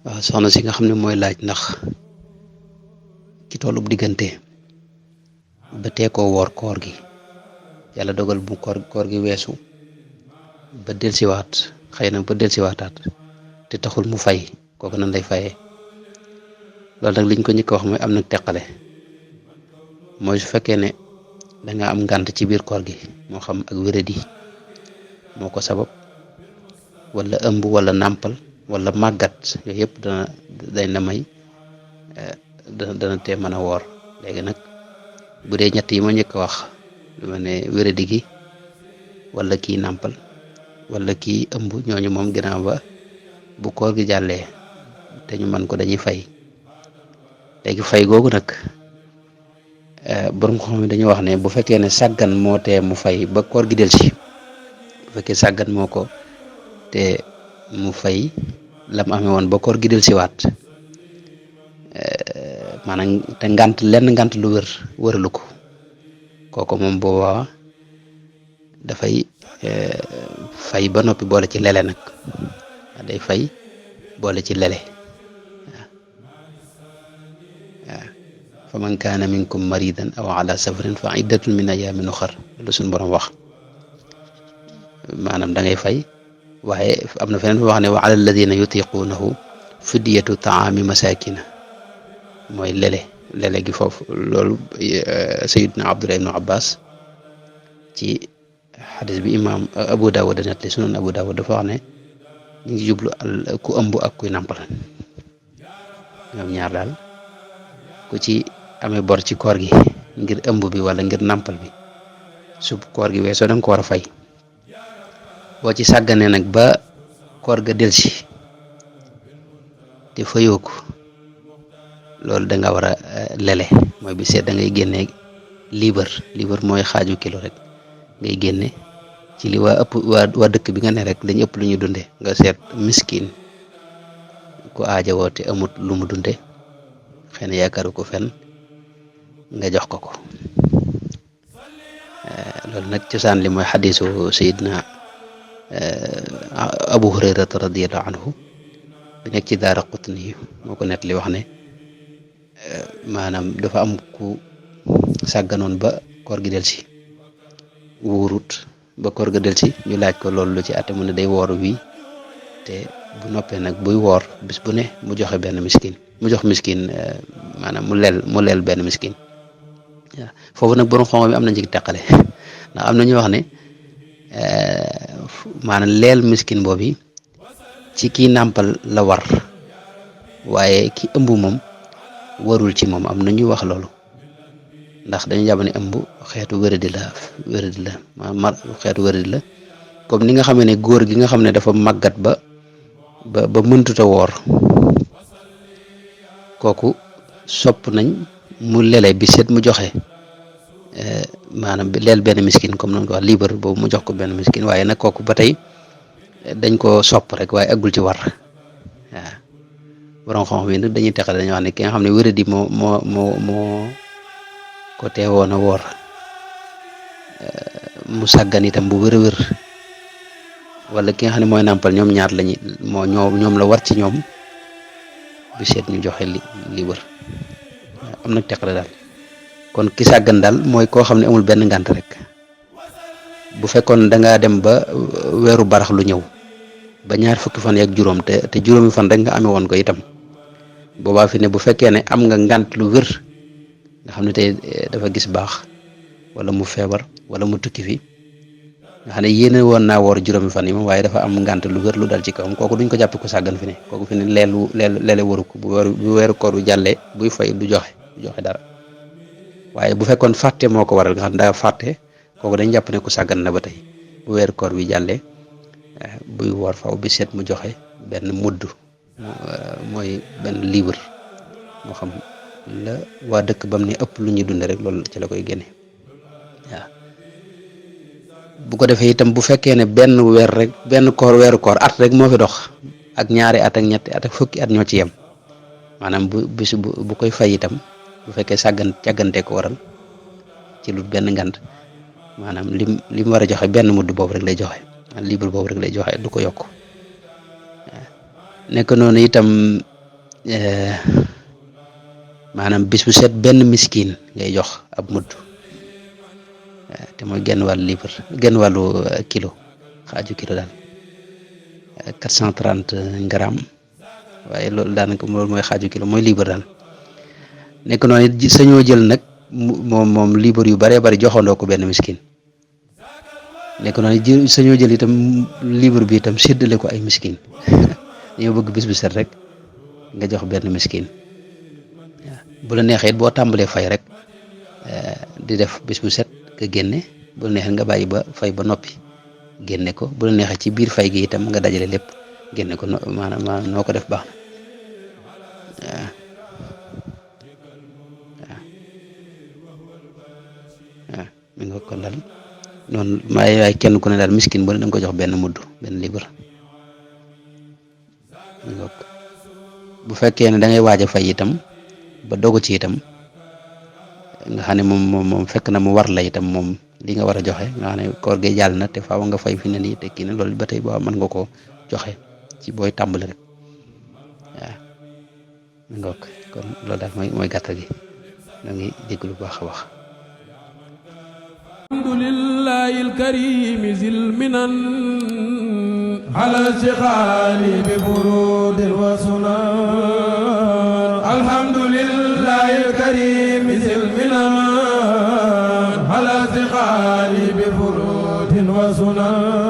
waaw soxna si nga xam ne mooy laaj ndax ci tollub diggante ba tee koo woor koor gi yàlla dogal bu koor gi weesu ba delsiwaat xëy na ba delsiwaataat te taxul mu fay kooku nan lay fayee loolu nag liñ ko njëkk a wax mooy am na teqale mooy su fekkee ne danga am ngànt ci biir koor gi moo xam ak wéradi moo ko sabab wala ëmb wala nàmpal wala màggat yooyu yëpp dañ la may dana tee mën a woor léegi nag bu dee ñett yi ma njëkk a wax lu ma ne wéradi gi wala kii nàmpal wala kii ëmb ñooñu moom ginnaaw ba bu koor gi jàllee te ñu man ko dañuy fay léegi fay googu nag borom xam ne dañuy wax ne bu fekkee ne sàggan moo tee mu fay ba koor gi delsi bu fekkee sàggan moo ko te mu fay lam amee woon ba koor gi delsiwaat maanaam te ngant lu wëralu ko kooku moom boobaa dafay fay ba noppi boole ci lele nag day fay boole ci lele waaw fa man kaana minkum maridan aw ala safarin fa iddatun min ayaamin uxar loolu suñu borom wax maanaam da ngay fay waaye am na feneen fi wax ne wa ala alladina yutiquunahu fidyatu taami masakina mooy lele gi foofu loolu sayidna Abdullah ibnu Abbas ci xadis bi imam Abu Dawud net li sunan Abu Dawud dafa wax ne ñu ngi jublu ku ëmb ak kuy nàmpal ñoom ñaar daal ku ci amee bor ci koor gi ngir ëmb bi wala ngir nàmpal bi su koor gi weesoo danga ko war a fay boo ci sàgganee nag ba koor ga delsi te fayoo ko loolu danga war a lele mooy bi seet da ngay génne liibar mooy xaaju kilo rek ngay génne ci li waa dëkk bi nga ne rek lañu ëpp lu ñu dunde nga seet miskin ku aajowoo te amut lu mu dunde xëy na yaakaaru ko fenn nga jox ko loolu nag cosaan li mooy xadiisu sayidna Abu Hurayrata radiyallahu anhu bi nekk ci Daaraqutni moo ko net li wax ne maanaam dafa am ku sàgganoon ba koor gi delsi wuurut ba koor ga delsi ñu laaj ko loolu lu ci àtte mu ne day woor wi te bu noppee nag buy woor bis bu ne mu joxe benn miskin mu jox miskin maanaam mu leel benn miskin waaw foofu nag borom xam-xam bi am na ci teqale ndax am na ñu wax ne maanaam leel miskin boobu ci kii nàmpal la war waaye ki ëmb moom warul ci moom am na ñu wax loolu ndax dañu jàpp ne ëmb xeetu wéradi la xeetu wéradi la comme ni nga xamee ne góor gi nga xam ne dafa màggat ba mëntuta woor kooku sopp nañ mu lele bi seet mu joxe maanaam leel benn miskin comme noonu ko wax liibar boobu mu jox ko benn miskin waaye nag kooku ba tey dañ ko sopp rek waaye aggul ci war waaw borom xam-xam yi nag dañuy teqale dañuy wax ne ki nga xam ne wéradi moo ko teewoon a woor mu sàggan itam bu wér wala ki nga xam ne mooy nàmpal ñoom ñaar lañu ñoom la war ci ñoom bi seet ñu joxe li wër am nag teqale daal kon ki sàggan daal mooy koo xam ne amul benn ngànt rek bu fekkoon dangaa dem ba weeru barax lu ñëw ba ñaar fukki fan ak juróom te juróomi fan rek nga amee woon ko itam boobaa fi ne bu fekkee ne am nga ngànt lu wér nga xam ne tey dafa gis baax wala mu feebar wala mu tukki fi nga xam ne yéene woon naa woor juróomi fan yi moom waaye dafa am ngànt lu wér lu dal ci kawam kooku duñ ko jàppe ko sàggan fi ne kooku fi ne leele waru ko bu weeru koor wu jàllee buy fay du joxe dara waaye bu fekkoon fàtte moo ko waral nga xam ne daa fàtte kooku dañ jàpp ne ko sàggan na ba tey bu weeru koor wi jàllee buy woor faw bi seet mu joxe benn mudd mooy benn libre moo xam la waa dëkk bam ne ëpp lu ñuy dunde rek loolu ci la koy génne waaw bu ko defee itam bu fekkee ne benn weer rek benn weeru koor at rek moo fi dox ak ñaari at ak ñetti at ak fukki at ñoo ci yem maanaam bu koy fay itam bu fekkee càggante ko waral ci lu benn ngant maanaam lim war a joxe benn mudd boobu rek lay joxe libre boobu rek lay joxe du ko yokk nekk noonu itam maanaam bis bu set benn miskin ngay jox ab mudd te mooy genn wàllu libre genn wàllu kilo xaaju kilo daal 430 grammes waaye loolu daanaka loolu mooy xaaju kilo mooy libre daal nekk noonu it sañoo jël nag moom libre yu baree bari joxandoo ko benn miskin nekk noonu sañoo jël itam libre bi itam séddale ko ay miskin dañoo bëgg bis bu set rek nga jox benn miskin waaw bu la neexee it boo tàmbalee fay rek di def bis bu set nga génne bu la neexee nga bàyyi ba fay ba noppi génne ko bu la neexee ci biir fay gi itam nga dajale lépp génne ko maanaam noo ko def baax na waaw mi nga kon daal noonu waaye kenn ku ne daal miskin bu ne da nga ko jox benn mudd benn libre mi nga bu fekkee ne da ngay waaj a fay itam ba dogu ci itam nga xam ne moom fekk na mu war la itam moom li nga war a joxe nga xam ne koor gi jàll na te faaw nga fay fi ne nii te kii na loolu ba tey boo mën nga ko joxe ci booy tàmbali rek waaw mi nga kon loolu daal mooy gàttal gi da ngi dégg lu baax a wax. alhamdulillahi alkarim zil minan ala shikhali bi furudin wa sunan alhamdulillahi alkarim zil minan ala shikhali bi furudin wa sunan